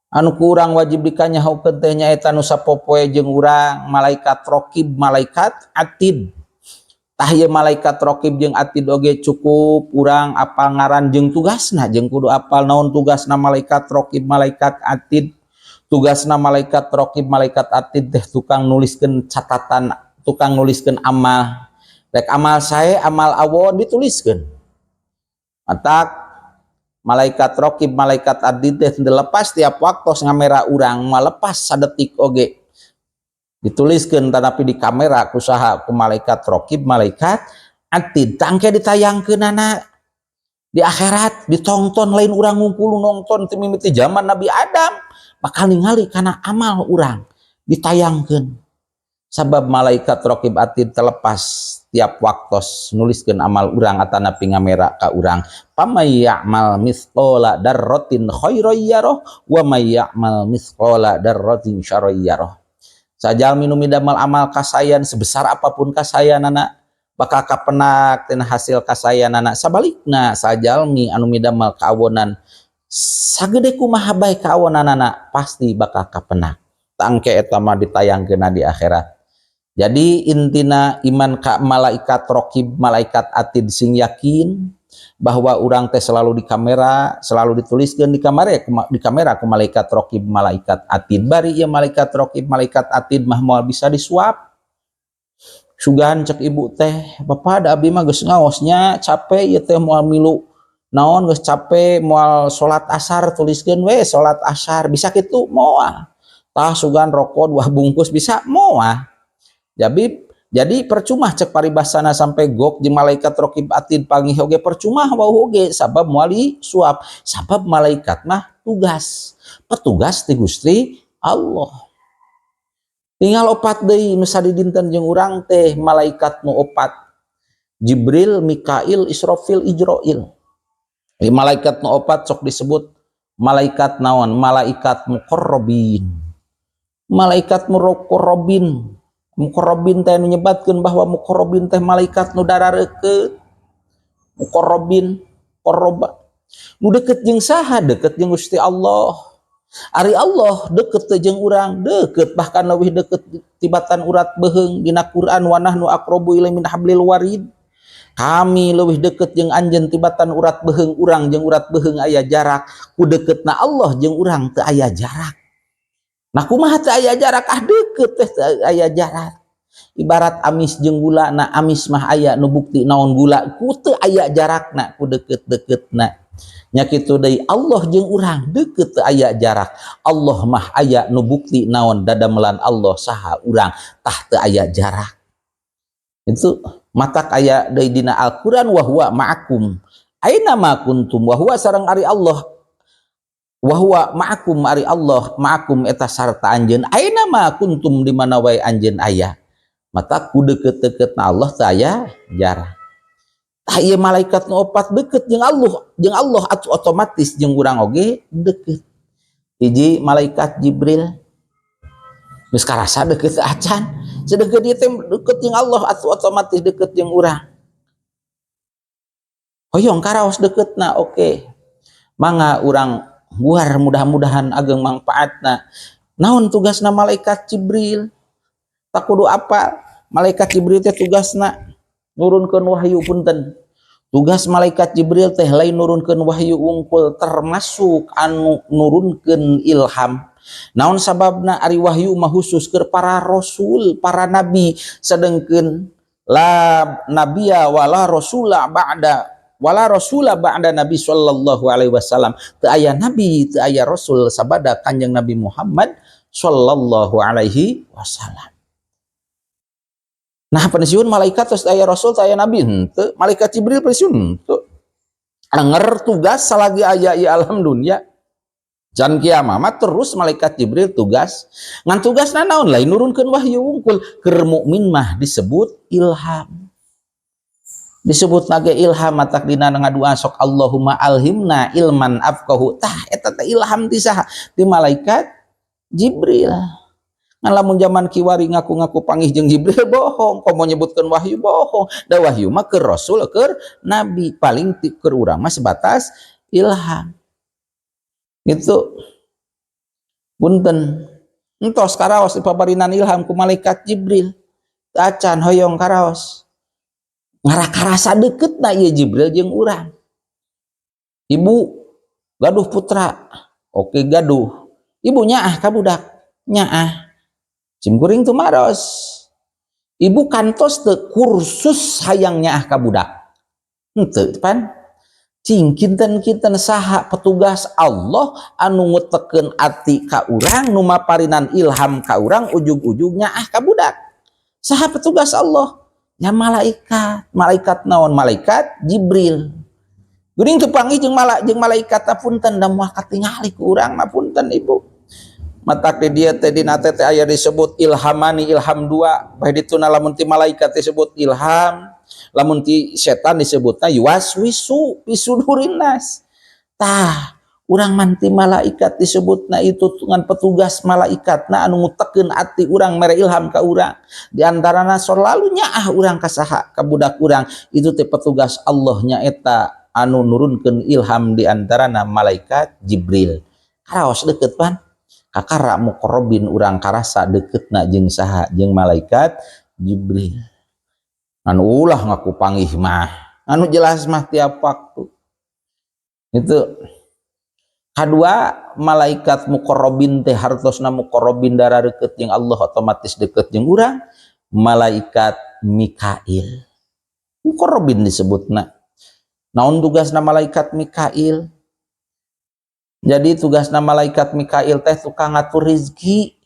anu kurang wajib dikanyahokeun teh, nyaeta nu sapopoe jeung urang, malaikat Rokib, malaikat Atid. Tah, ieu malaikat Rokib jeung Atid oge cukup urang apal ngaran jeung tugasna, jeung kudu apal naon tugasna malaikat Rokib, malaikat Atid. Tugasna malaikat Rokib, malaikat Atid teh tukang nuliskeun catatan, tukang nuliskeun amal, rek amal saya, amal awon dituliskeun. Matak malaikat Rokib, malaikat Atid teh lepas tiap waktu ngamera urang, lepas sadetik oge dituliskan, tetapi di kamera ku saha? Ku malaikat Rokib, malaikat Atid. Tangke ditayangkeun di akhirat, ditonton. Lain urang ngumpul nonton, mimiti zaman Nabi Adam bakal ningali karena amal urang ditayangkan, sabab malaikat Rokib Atid terlepas tiap waktu nuliskan amal urang atanapi ngamera ka urang. Famay ya'mal mitsqala dzarratin khairan yarah wa may ya'mal mitsqala dzarratin syarran yarah. Sajalmi nu midamel amal kasayan, sebesar apapun kasayanana, bakal kapenak tina hasil kasayanana. Sabalikna, sajalmi anu midamel kaawonan, sagede kumaha bae kaawonanana, pasti bakal kapenak. Tangke eta mah ditayangkeun di akhirat. Jadi intina iman ka malaikat Rokib, malaikat Atid, sing yakin bahwa urang teh selalu di kamera, selalu dituliskan di kamera ku malaikat Rokib, malaikat Atid. Bari ya malaikat Rokib, malaikat Atid mah moal bisa disuap. Sugan cek ibu teh, "Bapak, ada abi mah geus ngaosnya capek ya teh, moal milu naon, geus capek, moal salat Asar, tuliskeun we salat Asar." Bisa kitu moal? Tah, sugan rokok dua bungkus bisa moal? Jadi percuma cek paribasana sampai gok di malaikat Rokib Atid panggih oge percuma, wau oge, sabab moal disuap, sabab malaikat mah tugas, petugas ti Gusti Allah. Tinggal opat deui nu sadidinten jeung urang teh, malaikat nu opat, Jibril, Mikail, Israfil, Ijroil. Di malaikat nu opat sok disebut malaikat naon? Malaikat muqarrabin. Malaikat muqarrabin. Muqarrabin teh nyebatkeun bahwa muqarrabin teh malaikat nu darareukeut. Muqarrabin, qarraba. Nu deket jeung saha? Deket jeung Gusti Allah. Ari Allah deket teh jeung urang? Deket, bahkan leuwih deket tibatan urat beuheung. Dina Quran, wa nahnu aqrabu ilaihi min hablil warid. Kami leuwih deket jeung anjeun tibatan urat beuheung. Urang jeung urat beuheung aya jarak, ku deketna Allah jeung urang teu aya jarak. Nah, kumaha teu aya jarak? Ah, deket teh teu aya jarak. Ibarat amis jeung gula, na amis mah aya nu bukti naon gula, ku teu aya jarakna ku deket-deketna. Nya kitu deui Allah jeung urang deket, teu aya jarak. Allah mah aya nu bukti naon dadamelan Allah, saha urang, tah teu aya jarak. Itu matak aya deui dina Al-Qur'an, wa huwa ma'akum aina ma kuntum. Wa huwa sareng ari Allah, wa huwa ma'akum ari Allah, ma'akum eta sarta anjeun, aina ma kuntum di mana wae anjeun aya. Mata ku deket-deketna Allah teu aya jarak. Tah, ieu malaikat nu opat deket jeung Allah, jeung Allah atuh otomatis jeung urang oge deket. Hiji, malaikat Jibril. Geus karasa deket acan? Sedeket ieu teh deket jeung Allah atuh otomatis deket jeung urang. Hoyong karaos deketna? Oke. Mangga urang guar, mudah-mudahan ageng manfaatna. Naon tugasna malaikat Jibril? Tak kudu apa? Malaikat Jibril teh tugasna nurunkeun wahyu. Punten, tugas malaikat Jibril teh lain nurunkeun wahyu wungkul, termasuk anu nurunkeun ilham. Naon sababna? Ari wahyu mah khusus keur para rasul, para nabi, sedengkeun la nabiya wala rasula ba'da, wala rasula ba'da nabi sallallahu alaihi wasallam. Teu aya nabi, teu aya rasul sabada Kanjeng Nabi Muhammad sallallahu alaihi wasallam. Nah, pensiun malaikat terus aya rasul, aya nabi henteu? Malaikat Jibril pensiun henteu? Anger tugas salagi aya di alam dunia. Can kiamat mah terus malaikat Jibril tugas. Ngan tugasna naon? Lain nurunkeun wahyu wungkul. Keur mukmin mah disebut ilham. Disebut nage ilham, matak dina ngadua sok Allahumma alhimna ilman afqahu. Tah, eta teh ilham ti saha? Di malaikat Jibril. Ngan lamun zaman kiwari ngaku-ngaku panggih jeung Jibril, bohong. Komo nyebutkeun wahyu, bohong. Da wahyu mah keur rasul, keur nabi, paling keur urang mah sebatas ilham. Gitu. Punten. Entos karaos dipaparinan ilham ku malaikat Jibril? Acan. Hoyong karaos? Ngarah karasa deket na ieu Jibril jeung urang. Ibu gaduh putra, oke gaduh. Ibu nyaah ka budak, nyaah. Sim kuring tumaros. Ibu kantos teu kursus hayang nyaah ka budak? Henteu pan? Cing, kinten-kinten saha petugas Allah anu ngutekeun ati ka urang, nu maparinan ilham ka urang, ujug-ujug nyaah ka budak? Saha petugas Allah? Ya malaikat. Malaikat naon? Malaikat Jibril. Geuning teu panggih jeung malaikat? Punten, da moal katingali ku urang mah, punten, Ibu. Matak di dieu teh, dina teh aya disebut ilhamani, ilham dua. Bae dituna lamun ti malaikat disebut ilham, lamun ti setan disebutna yuwaswisu fi sudurin nas. Tah, urang mah ti malaikat disebutna itu dengan petugas malaikat na anu ngutekeun ati urang, mere ilham ka urang. Di antarana selalu nyaah urang ka saha? Ka budak urang. Itu teh petugas Allah nyaeta anu nurunkeun ilham, di antarana malaikat Jibril. Karaos deket pan? Kakara muqarrabin urang karasa deketna jeung saha? Jeung malaikat Jibril. Anu ulah ngaku panggih mah, anu jelas mah tiap waktu itu. Kedua, malaikat muqarrabin teh hartosna muqarrabin, darah deket jeung Allah, otomatis deket jeung urang, malaikat Mikail. Muqarrabin disebutna. Naon tugasna malaikat Mikail? Jadi tugasna malaikat Mikail teh tukang ngatur rizki.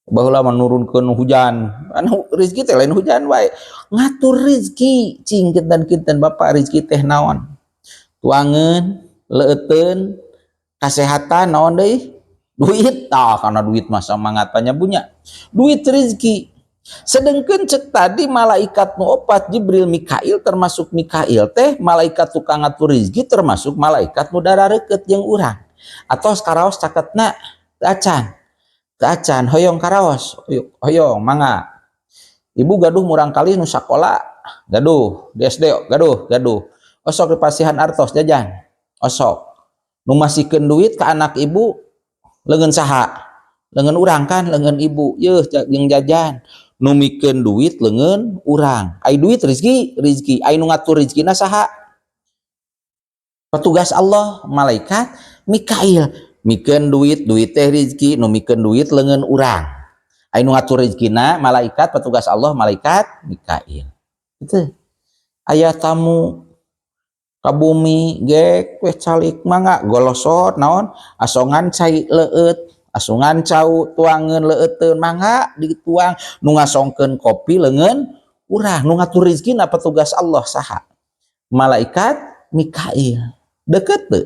Baheula menurunkeun hujan, anu rizki teh lain hujan wae, ngatur rizki. Cing, kinten-kinten Bapak, rizki teh naon? Tuangeun, leueteun, kasehatan, naon deui? Duit. Ah, karena duit mah semangat punya duit rizki. Sedangkan cek tadi malaikat nu opat, Jibril, Mikail, termasuk Mikail teh malaikat tukang ngatur rizki, termasuk malaikat nu darareukeut jeung urang. Atau karaos caketna? Acan. Acan. Hoyong karaos? Hoyong, mangga. Ibu gaduh murangkalih nu sakola? Gaduh. Di SD? Gaduh, gaduh. Osok dipasihan artos jajan? Osok. Nu masihkeun duit ke anak ibu leungeun saha? Leungeun urang kan, leungeun ibu. Yeuh, jeung jajan. Nu mikeun duit leungeun urang. Ai duit rizki, rizki. Ai nu ngatur rizkina saha? Petugas Allah, malaikat Mikail. Mikeun duit, duit teh rizki, nu mikeun duit leungeun urang. Ai nu ngatur rizkina malaikat petugas Allah, malaikat Mikail. Itu. Aya tamu ka bumi, gek we calik, mangga golosot naon, asongan cai leueut, asungan cau, tuangeun leueuteun, mangga dituang. Nu ngasongkeun kopi leungeun urang. Nu ngatur rizkina petugas Allah saha? Malaikat Mikail. Deket teu?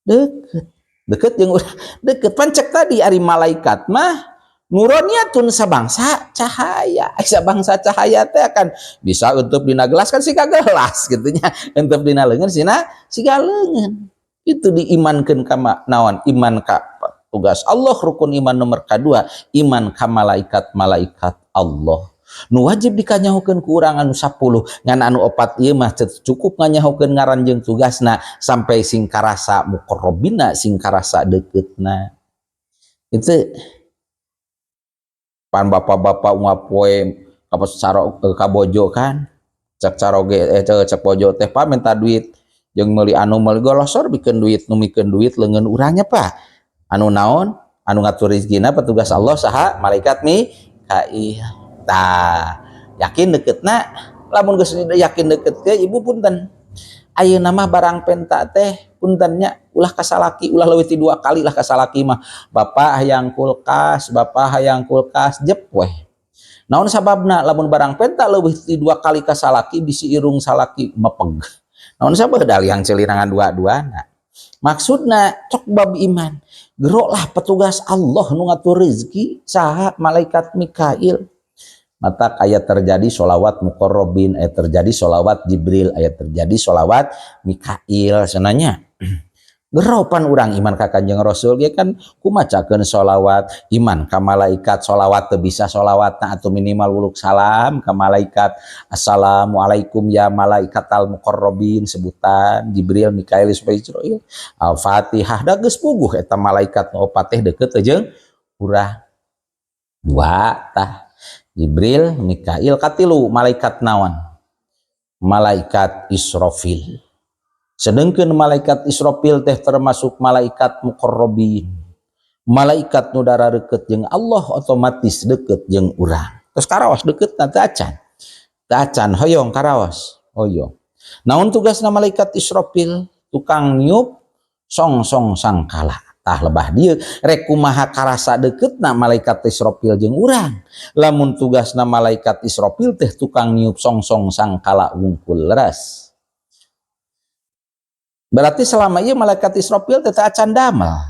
Deket. Deket jeung urang, deket. Pan cek tadi ari malaikat mah nuroniatun sabangsa cahaya. Sabangsa cahaya teh akan bisa untuk dina gelas kan siga gelas gitu nya, untuk dina leungeun sina siga leungeun. Itu diimankeun ka naon? Iman ka tugas Allah, rukun iman nomor kedua, iman ka malaikat-malaikat Allah nu wajib dikanyahokeun ku urang anu 10. Ngan anu opat ieu mah cukup nganyahokeun ngaran jeung tugasna sampai sing karasa muqarrabina, sing karasa deketna. Itu pan bapak-bapak ngapoe ka caro ka bojo kan, cek caroge, eh, cek bojo teh, "Pak, minta duit jeung meuli anu meuli." Golosor bikin duit. Nu mikeun duit leungeun urangnya, Pak. Anu naon? Anu ngatur rezekina petugas Allah saha? Malaikat Mikail. Tah, yakin deketna? Lamun geus yakin deket ke ibu, punten, ayeuna mah barang penta teh, puntennya, ulah kasalaki, ulah leuwih ti dua kali lah kasalaki mah. "Bapak hayang kulkas, bapak hayang kulkas," jep weh. Naon sababna? Lamun barang penta leuwih ti dua kali kasalaki, bisi irung salaki mepeg. Naon sabab? Yang celinangan dua-duana. Maksudna cok bab iman, geroklah petugas Allah nu ngatur rezeki saha? Malaikat Mikail. Maka ayat terjadi sholawat muqarrabin, ayat terjadi sholawat Jibril, ayat terjadi sholawat Mikail senanya. Gero pan urang iman ka Kanjeng Rasul ge kan ku macakeun sholawat, iman ka malaikat, sholawat teu bisa sholawatna atau minimal uluk salam ka malaikat. Assalamualaikum ya malaikatal muqarrabin, sebutan Jibril, Mikail, Israil. Al-Fatihah da geus puguh eta malaikat nu opat teh deket jeung urang. Dua tah, Jibril, Mikail, katilu malaikat naon? Malaikat Israfil. Sedangkan malaikat Israfil teh termasuk malaikat muqarrabin. Malaikat nu deket jeung Allah, otomatis deket jeung urang. Terus karaos deket teu acan? Teu acan, hoyong karaos. Hoyong. Naon tugasna malaikat Israfil? Tukang niup song-song sangkala. Tah, lebah dieu rek kumaha karasa deketna malaikat Israfil jeung urang? Lamun tugasna malaikat Israfil teh tukang niup song-song sangkala wungkul, leres. Berarti selama ieu malaikat Israfil teh acan damel.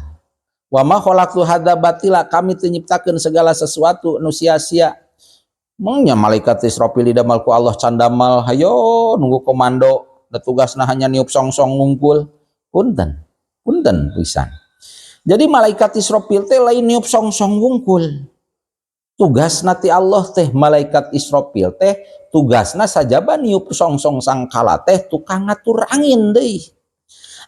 Wa ma khalaqtu hadza batila, kami teu nyiptakeun segala sesuatu nu sia-sia. Mengnya malaikat Israfil didamel ku Allah can damel, hayo nunggu komando, da tugasna hanya niup song-song wungkul. Punten, punten pisan. Jadi malaikat Israfil teh lain niup song-song wungkul. Tugas nanti Allah teh malaikat Israfil teh tugasna sajaba niup song-song sangkala teh tukang ngatur angin deui.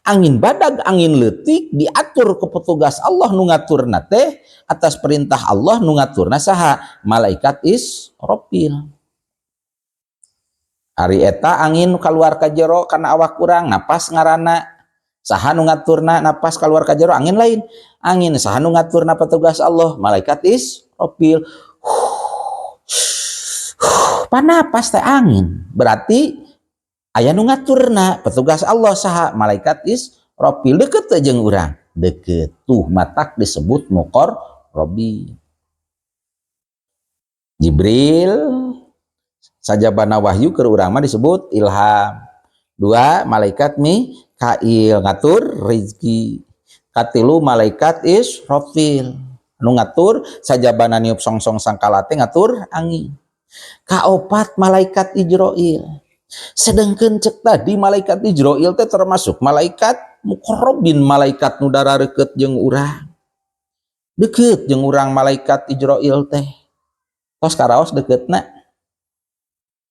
Angin badag, angin leutik diatur ke petugas Allah nu ngaturna teh atas perintah Allah, nu ngaturna saha? Malaikat Israfil. Ari eta angin keluar ka jero kana awak urang, napas ngaranna, saha nu ngaturna napas keluar ka jero? Angin lain? Angin. Saha nu ngaturna? Petugas Allah, malaikat Israfil. Panapas teh angin, berarti aya nu ngaturna, petugas Allah saha? Malaikat Israfil. Deket teu jeung urang? Deket. Tuh, matak disebut muqarrabin. Jibril sajabana wahyu ke urang mah disebut ilham. Dua, malaikat Mikail ngatur rizki. Katilu, malaikat Israfil nu ngatur sajabana niup song-song sangkala teh ngatur angin. Kaopat, malaikat Ijroil. Sedangkan cek tadi malaikat Ijroil teh termasuk malaikat muqarrabin, malaikat nu deket jeung urang. Deket jeung urang malaikat Ijroil teh. Tos karaos deketna?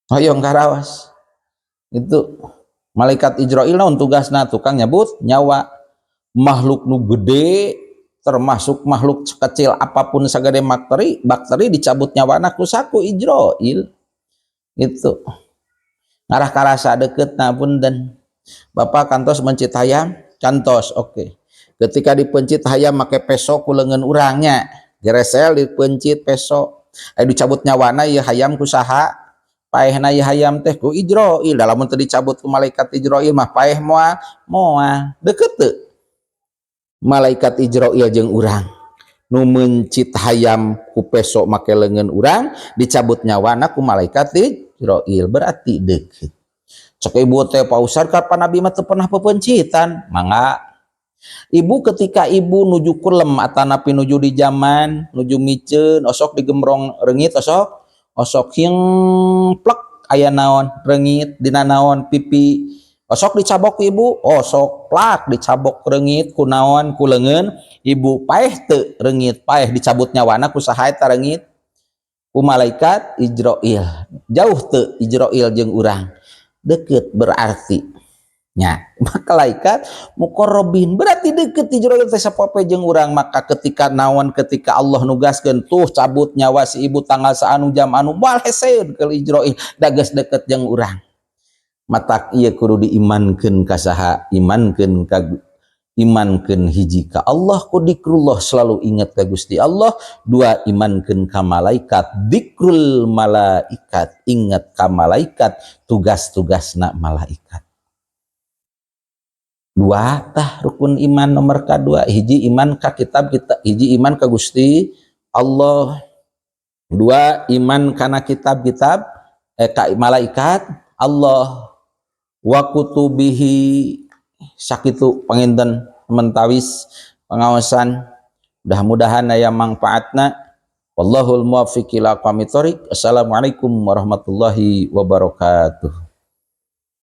Hoyong karaos. Itu malaikat Ijroil naon tugasna? Tukang nyabut nyawa. Makhluk nu gede termasuk makhluk kecil apapun, sagede bakteri, bakteri dicabut nyawana ku saku Ijroil. Itu ngarah karasa deket. Nah, punten, Bapak kantos mencit hayam? Kantos, oke. Okay. Ketika dipencit hayam make peso ku leungeun urangnya, geresel dipencit peso, ayo dicabut nyawana ya hayam ku saha? Paehna ya hayam teh ku Ijroil. Lamun teu dicabut ku malaikat Ijroil mah paeh moal? Moal. Deket teu malaikat Ijroil jeung urang? Nu mencit hayam ku peso make leungeun urang, dicabut nyawana ku malaikat Ijroil, berarti deket. Cek ibu teh, Pak Ustad, kapan Nabi mah teu pernah pepencitan. Mangga ibu, ketika ibu nuju kulem atanapi nuju di zaman nuju miceun, osok digembrong reungit, osok osok yang plek aya naon reungit dina naon pipi, osok dicabok ku ibu, osok plak dicabok reungit ku naon? Ku leungeun ibu. Paeh teu reungit? Paeh. Dicabut nyawana ku saha eta reungit? Ku malaikat Ijroil. Jauh teu Ijroil jeung urang? Deket. Berarti nya malaikat muqarrabin, berarti deket Ijroil teh sapopoe jeung urang. Maka ketika naon, ketika Allah nugaskeun tuh cabut nyawa si ibu tanggal saanu jam anu, moal heseun ke Ijroil, da geus deket jeung urang. Matak ieu kudu diimankeun ka saha? Imankeun ka, imankeun hiji ka Allah ku dikrullah, selalu ingat ka Gusti Allah. Dua, imankeun ka malaikat, dikrul malaikat, ingat ka malaikat, tugas-tugasna malaikat. Dua tah rukun iman nomor kedua. Hiji iman ka kitab kita, hiji iman ka Gusti Allah, dua iman kana kitab-kitab, ka malaikat Allah, wa kutubihi. Sakitu panginten mentawis pengawasan, mudah-mudahan aya manfaatna. Wallahul muwaffiq ila aqwamit thoriq. Assalamualaikum warahmatullahi wabarakatuh.